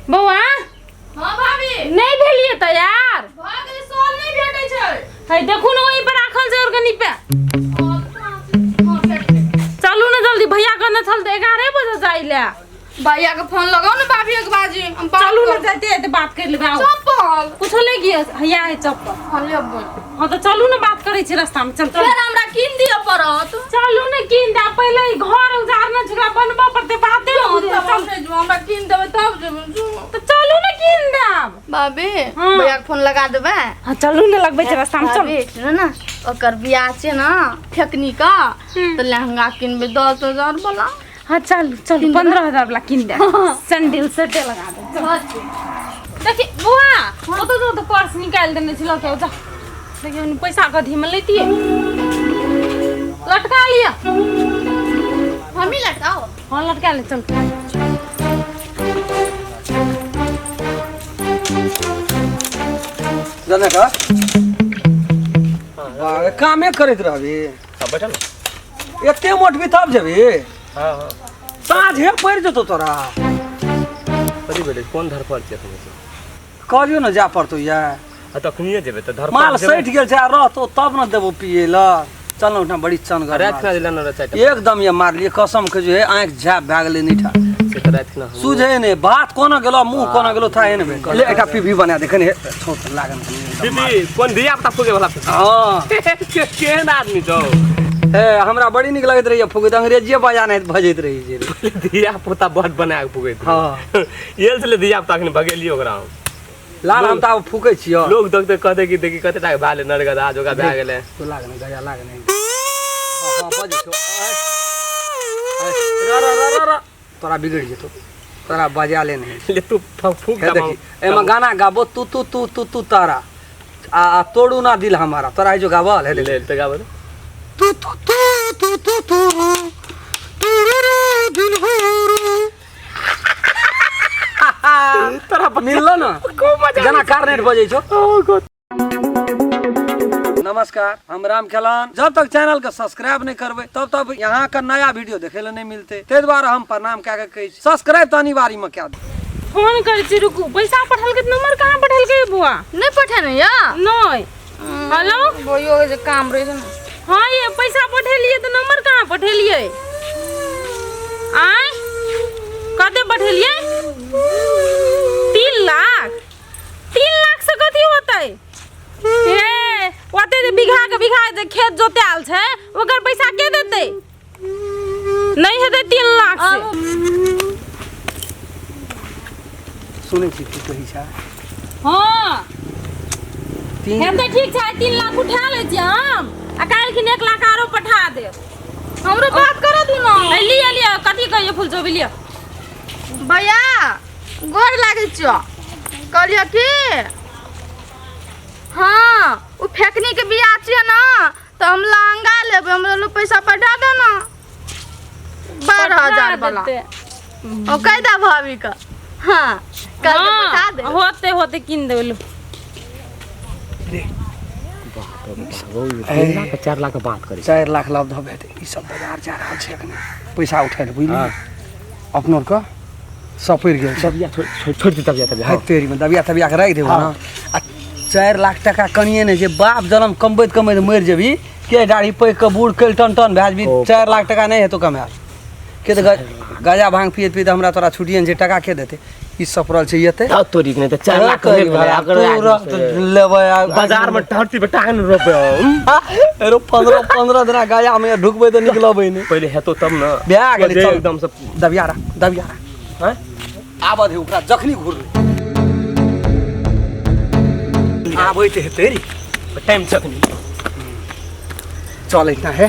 बौआ। हाँ भाभी। नहीं भेलिए तैयार? भऽ गेलै, शॉल नहि भेटै छै। है देखू ने, ओहि पर राखल छै ऑर्गेनिक पे। हाँ, भेट गेलै। चलू ने जल्दी, भैया कहने छल तऽ 11 बजे जाइ ले। भैया के फोन लगाओ ने भाभी एक बाजी, हम बात चलू ने, करब। जाते जाते बात कर लेबै, आउ। चप्पल कुछो ले गियो, हैया है चप्पल। हाँ, लेबै। हाँ तऽ चलू ने, बात करै छी रास्ता में, चल चल। फेर हमरा कीन दिअ पड़त। चलू ने कीन दे, पहिले ई घर उजारने छै, ओकरा बनबऽ पड़तै, बाते ने तब बुझै, हम चल। नहि जेबै, हमरा कीन देबै तब जेबै। जो। तऽ चलू ने कीन देब। भाभी। हाँ। भैया के फोन लगा देबै? हाँ चलू ने, लगबै छै रास्ता में, चल। भाभी सुनू ने, ओकर बियाह छै ने फेकनी का, तऽ लहंगा किनबै 10,000 वाला। हाँ चल चल, 15,000 वाला कीन दे, सैंडल सेटे लगा दे, चल। देखी बुआ, ओतऽ तो पर्स निकालि देने छलौ के, जा देखियौ ने, पैसा कथी में लैतियै, लटका लिअ। हम ही लटकाओ? हाँ लटका ले, चल। जाने का बाबा, कामे करैत रहबी? हाँ, बैठल ने। एते मोटबी तब जेबी? हाँ हाँ। साँझे पड़ि जेतौ तोरा। कथी भेलै? कोन धरफड़ छै एखन से? कहलियौ ने जाय पड़तौ या। आ तखनिये जेबै तऽ धरफड़ माल जेबै। सठि गेल छै आ रहतौ तब ने देबौ पियै लए। चल ने ओहिठाम, बड़ी चनगर राति माल। खुना जे लेने रह चारि टा। एकदम ये मारलियै, कसम के जो है आँखि झाप भए गेलै नीठा। से तऽ राति खुना हमहूँ- सुझे नहि बात, कोना गेलो मुँह कोना गेलो थाहे नहि भेल। ले एकटा पीपी बना दे कनि, छोट लागन कनि एकदम। दीदी कोन धिया पुता फूके वाला? हँ। केहन आदमी छौ? हे हमरा बड़ी नीक लगैत रहैए फुकैत, अंग्रेजिए बजा नहि भजैत रहै छै। धिया पुता बड बना के फूकैत रहै। हँ। एल छलै धिया पुता, अखन भगेलियै ओकरा हम। लाल हम तऽ आब फूकै छियौ। लोग देखते कहते कि देखी कते टाका भए गेलै, नरगदा जोगा भए गेलै। तो लागने गया लागने, हँ बजै छौ। आय, आय, र र र र र, तोरा बिगड़ि जेतौ, तोरा बजा ले नहीं। ले तू फूक। हे देखी, एमे गाना गाबो, तू तू तू तू तू तारा आ आ तोड़ू ना दिल हमारा, तोरा है जो गाबल है देख। ले तऽ गाबो। तू तू तू तू तू तू तोड़ू रे दिल हमारा। तोरा मिललो ना जेना कार्नेट बजै छौ। नमस्कार, हम राम खेलान। जब तक चैनल के सब्सक्राइब नहीं करबै तब तक यहाँ का नया वीडियो देखे ला नहीं मिलते, ताहि दुआरे हम प्रणाम कए के कहै छी, सब्सक्राइब तऽ अनिवार्य में कए दू। फोन करै छी, रुकू। पैसा पठेलकै तऽ नंबर कहाँ पठेलकै बुआ? नहि पठेने या? नहि। हेलो। बोइयो के जे काम रहै छै ने। हाँ ये पैसा पठेलियै तऽ नंबर कहाँ पठेलियै? आँय कते पठेलियै? 3 लाख। 3 लाख से कथी होतै? हे ओते जे बीघा के बीघा जे खेत जोतायल छै ओकर पैसा के देतै? नहीं हेतै 3 लाख से। सुनै छी की कहै छै? हाँ। तीन हेतै, ठीक छै, 3 लाख उठा लै छियै हम आ काल्हिखिन 1 लाख आरो पठा देब। हमरो बात करऽ दू ने। ए, लिअ लिअ, कथी कहियै फूल चोबी, लिअ। भैया गोर लागै छियौ। कहलियौ कि हाँ ओ फेकनी के बियाह छियै ने, तऽ हम लहंगा लेबै, हमरा लग पैसा पठा दे ने 12,000 वाला। देतै। ओ कहि दे भाभी के, हाँ कल के पठा दे। हाँ, होते होते कीन देबै, लू। 3 लाख 4 लाख के बात करै। 4 लाख लाभ धऽ हेतै। ई सब बाजार जा रहल छै अखने पैसा उठै लए, बुझलियै? अपनो आरके सपरि गेल छै। तबिया छोड़ि छोड़ि दे, तबिया तबिया। है तेरी में दबिया तबिया के राखि देबो ने। आ 4 लाख टका कनिए नहि छै, बाप जनम कमबैत कमबैत मरि जेबही के, दाढ़ी पैक के बूढ़ कल टन टन भए जेबही, ओ। 4 लाख टका नहि हेतौ कमायल के, तऽ गाजा भांग पियैत पियैत हमरा तोरा छुटिए नहि छै, टका के देतै? ई सपरल छै एते। तब तोरी के नहि तऽ 4 लाख तोरी नहि भेलै, भाड़ा, अगर तोरा तऽ लेबै बाजार में टहरती पे टांग रोपे। एरो 15 15 दिना गाजा में ढुकबै तऽ निकलबै नहि। पहिले हेतो तब ने। भए गेलै, जे चल। एकदम से दबिया रह, दबिया रह। हैं? आबऽ दे ओकरा, जखनी घुरलै आबैत हेतै रे। टाइम छै अखनी। चल एहिना हे,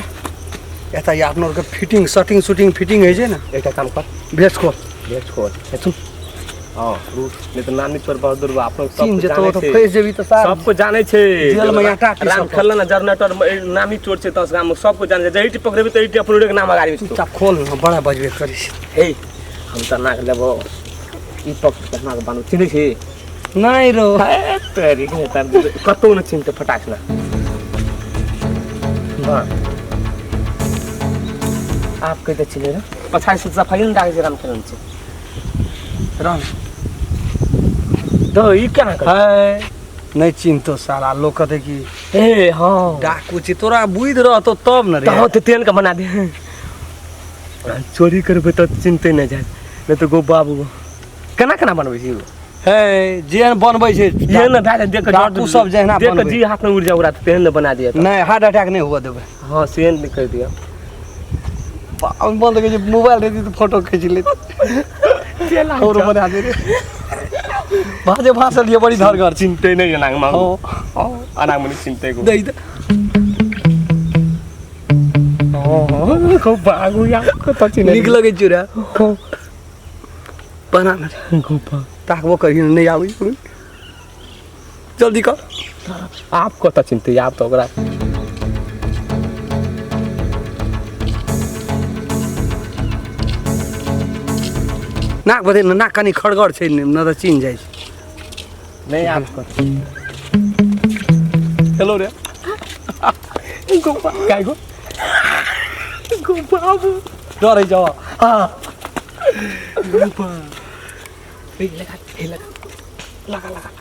एतऽ अपनो आरके फिटिंग शर्टिंग शूटिंग फिटिंग होइ छै ने। एकटा काम कर। भेज खोल। भेज खोल हेथुन। हाँ रूठ नहीं तो नानी चोर बहादुर बा अपनो सब चिन्ह कुछ जेतौ जानै तऽ छै। फँसि जेबही तऽ सार सबको जानै छै। जेल में आटा पीसऽ राम पड़तौ। खेलना ना जनरेटर में नामी चोर छै 10 गाम में सबको जानै छै। जहिटी पकड़ेबी तऽ एहिटी अपन के नाम अगाड़ी छै। चुपचाप खोल ने, बड़ा बजबे करै छै। हे हम तऽ नाक लेबो, ई पकड़ के नाक बानू, चिन्है छी? नहि रो। हे तेरी के तर कतौ न चिन्हते फटाक ना। वाह आप कहिते छिलै रे पछाडि से सफाइ ने राखै छै राम खेलन छै। रह। तो ई केना कर है नहीं चिन्हतो साला लोग कहते कि ए हाँ डाकू छी तोरा बुझि रहतो तब न रे तो तो तेल का बना दे चोरी करबे तो चिन्हते नहीं जाए नहीं तो गो बाबू केना केना बनबै छी है जेहन बनबै छै ये न भए देख के डाकू सब जहिना देख के बनबै। जी हाथ में उड़ जा उड़ा तेहन न बना दिया नहीं हार्ट अटैक नहीं हुआ देबै हाँ सेहन नहीं कर दिया हम बोल देबै जे मोबाइल रहती तो फोटो खींच लेती और बना दे रे भाजे भाषण लिए बड़ी धरगर चिन्हते नहीं अनांग मांगो हाँ अनांग मनी चिन्हते को दै दे को बागु या कत चिन्ह नीक लगै छै रे बना न रे गोपा ताकबो करी नहीं आबै छै। जल्दी कर आप कत चिन्हते आप तो ओकरा नाक बदे न नाक कनी खड़गड़ छै न तऽ चिन्ह जाइ छै नहीं आप कत हेलो रे गोपा काय गो गो बाबू डरै जाओ हाँ गोपा ए लगा ए लगा लगा लगा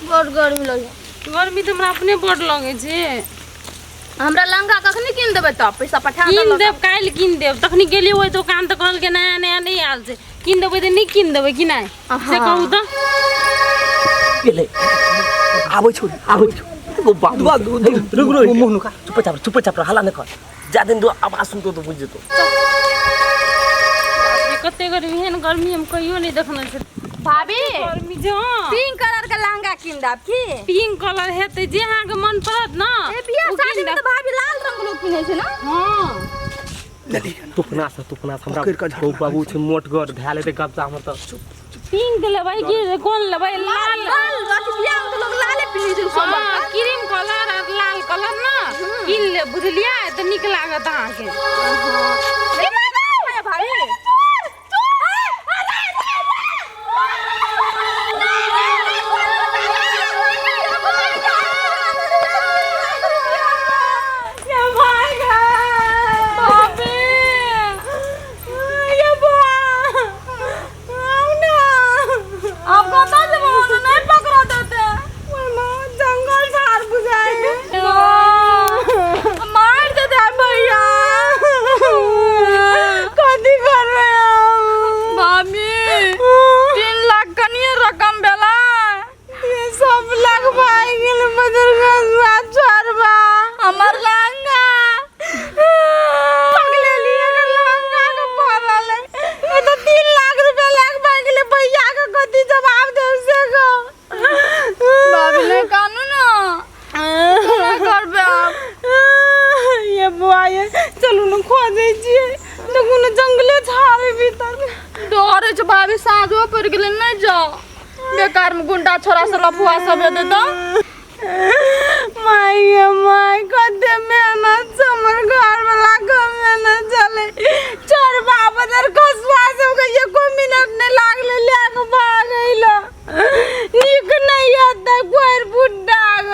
बड़ गर्मी लगे गर्मी तऽ हमरा अपने बड लगै छै हमरा लहंगा कखनी कीन देबै तब पैसा पठा कीन देलक देब काल्हि कीन देब तखनी गेलियै ओहि दोकान तऽ कहलकै नया नया नहि आयल छै कीन देबै तऽ नहि कीन देबै कि नहि से कहू तऽ ले आबै छौ आबै छौ गो बाबू रुक रुक मुँह नुका चुपचाप चुपचाप हल्ला नहीं कर जा दिन दो आवाज सुनतो तो बुझ जेतो बाप रे, कते गर्मी एहन गर्मी हम कहियो नहि देखने छी भाभी गर्मी छै हँ पिंक कलर के लहंगा कीन देब की पिंक कलर हेतै जे अहाँके मन पड़त ने ए बियाह ओ शादी कीन में देब। तऽ भाभी लाल रंग लोग किनै छै ना हँ तुपना से तुपना से हमरा पकड़ि कऽ झटना गो बाबू छै मोटगर धैल हेतै कब्जा हमर तऽ पिंक लेबै कि कोन लेबै लाल लाल अथी बियाह में तऽ लोग लाले पिन्है छै सब हँ क्रीम कलर आर लाल कलर ने कीन लेब बुझलियै तऽ नीक लागत अहाँके भाभी ये भाई बापे ये बा आओ ना आप कतऽ जेबै ओतऽ नहि पकड़ा देतै जंगल झाड़ बुझाए मार देतै भैया कथी करबै हम भाभी 3 लाख कनिए रकम भेलै ये सब लाख भाई गेल बुजुर्ग छोड़बा हमर लहंगा पगले लिए अगर लहंगा के पड़ल है ये तो 3 लाख रुपया लाख भाई गेले भैया के कथी जवाब देब से गो भाभी नहि कानू ना केना करबै आब ये बुआ ये चलू ने खोजै छियै देखू ने जंगले झाड़े भीतर डर छै भाभी साँझो पड़ि गेलै नहि जाओ बेकार में गुंडा छोरा सब लफुआ सब हेतै तऽ माय गे माय कते मेहनत से हमर घर वाला के मेहनत चले चोरबा बदर खसुआ सबके एको मिनट नहि लागलै लए कऽ भागै लए नीक नहि हेतै कोइ बुड्ढा ग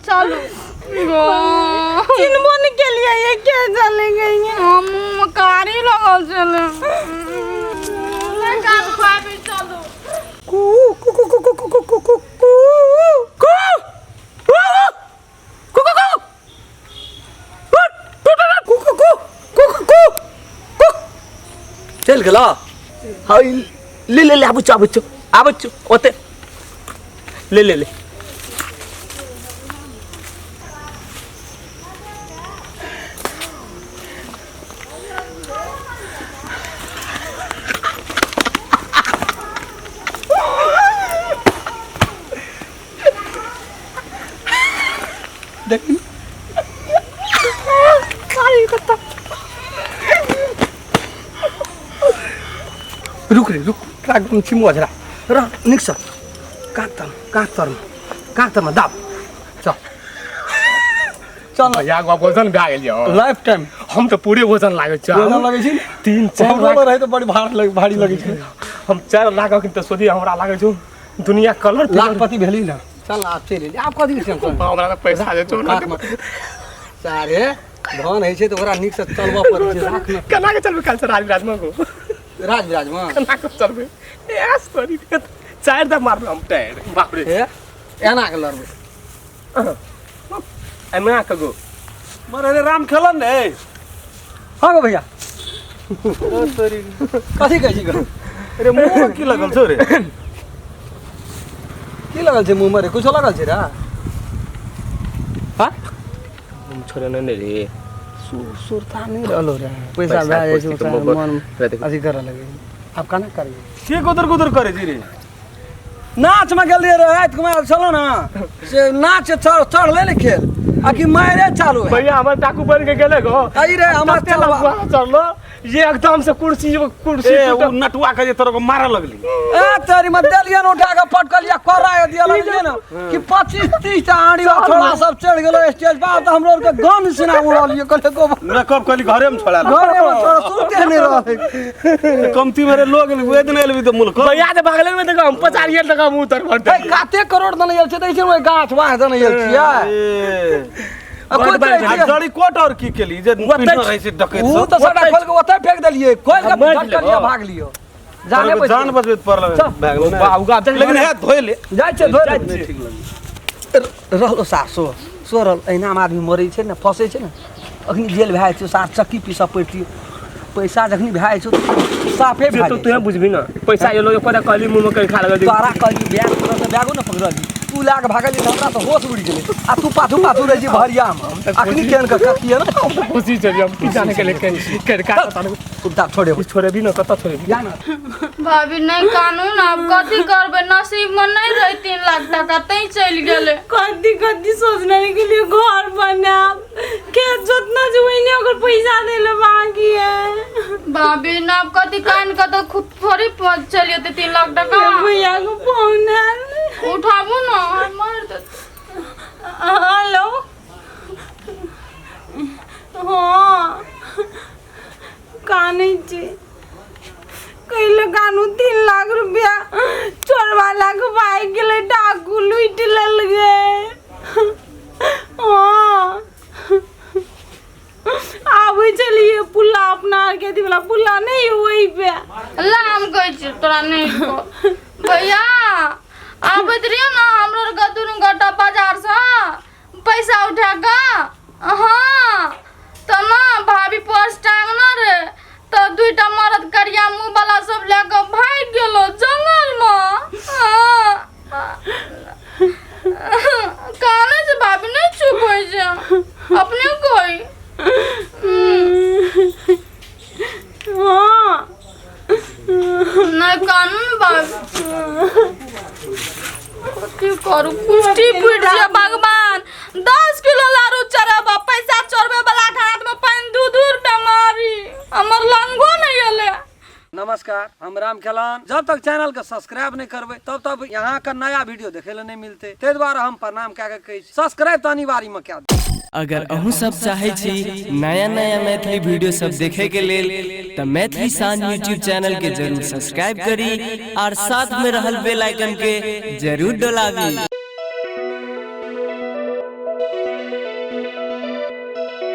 चलू गो चिन्हबो नहि केलियै ये के चले गई हम मुँह में कारी लगल छलै नहि कानू भाभी चलू कू कू कू कू कू कू कू कू कू कू कू कू कू कू कू कू कू कू कू चलि गेल हाँ ले ले ले आबै छौ आबै छौ आबै छौ ओते ले ले ले देख रुक रे रुक राख छिमो झरा रह निक से कात तर कात तर कात तर दाब चल चल भैया गो वजन भए गेल यौ लाइफ टाइम हम तऽ पूरे वजन लागै छै वजन लगै छै ने? 3 4 हमरो लाख रहै तऽ बड़ी भार लग भारी लगै छै हम 4 लाख अखन तऽ सोची हमरा लागै छौ दुनिया कलर लाखपति भेली ने चल आब चलि एली आब कथी टेंशन हमरा तऽ पैसा जे छौ राख मत। सारे धन होइ छै तऽ ओकरा नीकसँ चलबऽ पड़ै छै राख ने केना के चलबै काल्हि से राज विराजमे गो राज विराजमे केना के चलबै एस करी चारि दा मारलो हम टायर बाप रे। हे एना के लड़बै। एना के गो मरे रे राम खेलन ने। हाँ गो भैया कथी कहै छी गो? अरे मुँह में की लगल छौ रे? की लगल छै मुँह में रे? कुछो लगल छै रे? हाँ छोड़े नहीं रे सुरता नहीं रहलो रे। पैसा भए जाइ छै मन अथी करऽ लगे। आब केना करियै? के गुदर गुदर करे छी रे? नाच में गेलियै रे राति में आयल छलो ना से नाच चढ़ले ने खेल आ कि मारे चालू है। भैया हमर डाकू बन के गेले गो। अई रे हमर चलवा चढ़लो ये एकदम से कुर्सी कुर्सी ए उ नटुआ के जे तोरा को मारे लगली। ए तेरी में देलियन उठा के पटकलिया कोरा दिया लगलिए ना कि 25-30 टा आड़ी छोड़ा सब चढ़ गेलो स्टेज पर। त हमरो के गन सुना उड़लिए कहले गो मेकअप कहली घरे में छोड़ा घरे में छोड़ा सुनते नहीं रहले। कमती मेरे लोग ओइ दिन एलबी त मुल्क भैया त भागले में त हम 50 टका मुंह तर भर ए कते करोड़ दने गेल छै त ऐसे ओइ गाछ वाह दने गेल छियै। जड़ी कोट और की केली जे रहै छै डकैत उ त सबटा खोल के ओतै फेंक देलियै। खोल के झटकलियै भाग लियो। जाने जान बचबैत पड़ल भाग बाबू। लेकिन हे धोइ ले जाइ छै धोइ ले ठीक लगै रहलो सार सो सोरल। एहिना आदमी मरै छै ने फसै छै ने अखनी जेल भए जाइ छै सार चक्की पीसऽ पड़तियै। पैसा जखनी भए जाइ छै साफे भए जाइ छै। तू बुझबी ना पैसा एलो एकोटा कहली मुँह में कहीं खा लगल तोरा कहली बैग पकड़ल बैगो ने पकड़ली तू लए के भागली हमरा तऽ होश उड़ि गेलै आ तू पाछू पाछू रहै छी भरिया में। अखनी केहन के कथिए ना खुशी चली हम की जाने के लिए के का पता नहीं। कुत्ता छोड़े छोड़ेबी ना कत छोड़ेबी जा ना भाभी। नहीं कानून आब कथी करबै? नसीब में नहीं रहे 3 लाख टका तै चलि गेलै। कथी कथी सोचने के लिए घर बनाब खेत जोतना छै ओहिने ओकर पैसा देले बाकी है। भाभी ना अब कथी कान के तो खुद थोड़ी चलि जेतै 3 लाख टका। भैया को फोन आयल उठाबू ना मार देत। हेलो हाँ कानै छी कैले कानू 3 लाख रुपया चोरवा लाख भागि गेलै डाकू लूटि लेलकै। हाँ आबै छलियै पुल्ला अपना आरके अथी वाला पुल्ला नहीं ओहि पे ला हम कहै छी तोरा नहीं भैया आबैत रहियो ना हमरो आरके दुनू गोटा बाजार से पैसा उठा के। हाँ तऽ ना भाभी पर्स टांगने रे तऽ 2टा मरद करिया मुँह वाला सब लए कऽ भागि गेलो जंगल में। कानै छै भाभी नहीं चुप होइ छै अपने कोई। हाँ नहीं कानू ने भाभी कथी करू कुष्टी फूटि जाय भगवान। 10 किलो लारू चढ़ेब पैसा चोरबे वाला के हाथ में पानि 2-2 बेमारी हमर लंगो नहीं एलै। नमस्कार हम राम खेलान। जब तक चैनल के सब्सक्राइब नहीं करबै तब तक यहाँ के नया वीडियो देखे ले नहीं मिलते। ताहि दुआरे हम प्रणाम कए के कहै छी सब्सक्राइब तऽ अनिवार्य में कए दियौ। अगर अहूँ सब चाहे छी नया नया मैथिली वीडियो सब देखे के लेल त मैथिली शान यूट्यूब चैनल के जरूर सब्सक्राइब करी और साथ में रहल बेल आइकन के जरूर डोलाबी।